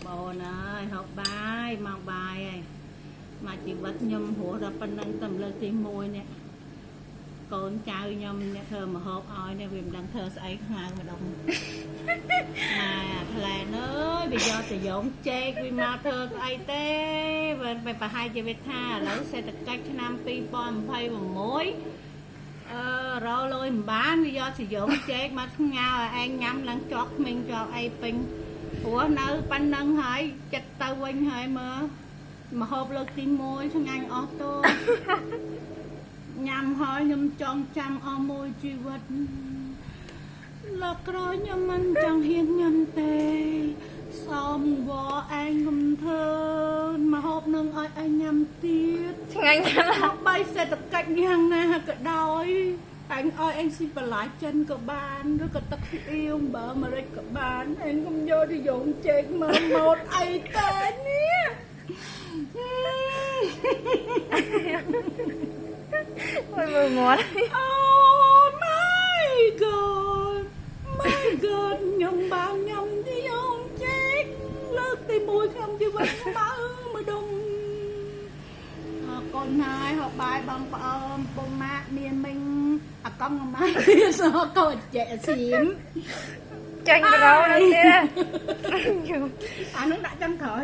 ប្អូនអើយហូបបាយមកបាយហើយមកជីវិតខ្ញុំរស់ដល់ប៉ុណ្ណឹងតែលើកទី1នេះកូនចៅខ្ញុំអ្នកធ្វើម្ហូបឲ្យនេះវាមិនដឹងធ្វើស្អីខ្ងៅម្ដងម៉ែផ្លែនអើយវាយកទៅយងចេកវាមកធ្វើស្អីទេវាប្រហែលជាវាថាឥឡូវសេដ្ឋកិច្ចឆ្នាំ2026អឺរលុយមិនបានវាយកសយងចេកមកស្ងោឲ្យឯងញ៉ាំឡើងជាប់ក្មេងជាប់អីពេញព្រោះនៅប៉ុណ្ណឹងហើយចិត្តទៅវិញហើយមើលមហូបលើកទី1ឆ្ងាញ់អស់តូញ៉ាំហើយខ្ញុំចងចាំអស់មួយជីវិតលើកក្រោយខ្ញុំមិនចង់ហ៊ានញ៉ាំទេសូមវឯងកុំធ្វើមហូបនឹងឲ្យឯងញ៉ាំទៀត ឆ្ងាញ់ណាស់ ទោះបីសេដ្ឋកិច្ចយ៉ាងណាក៏ដោយអញឲ្យអញស៊ីបន្លែចិនក៏បានឬក៏ទឹកស៊ីអ៊ីវអំបិលម្រេចក៏បានអញកុំយកទៅយងចេកមើលម៉ូតអីទេនេះ មើលមើលមាត់ Oh my God, my God ខ្ញុំបានញ៉ាំទៅយងចេកលើកទី1ក្នុងជីវិតបើមួយដុំអរគុណហើយហូបបាយបងប្អូនពុំម៉ាក់មានមិញអាកង់ម៉ាក់ទៀតសកោចេសៀម ចាញ់ប្រូនៅទៀត អានឹងដាក់ចាំក្រោយ។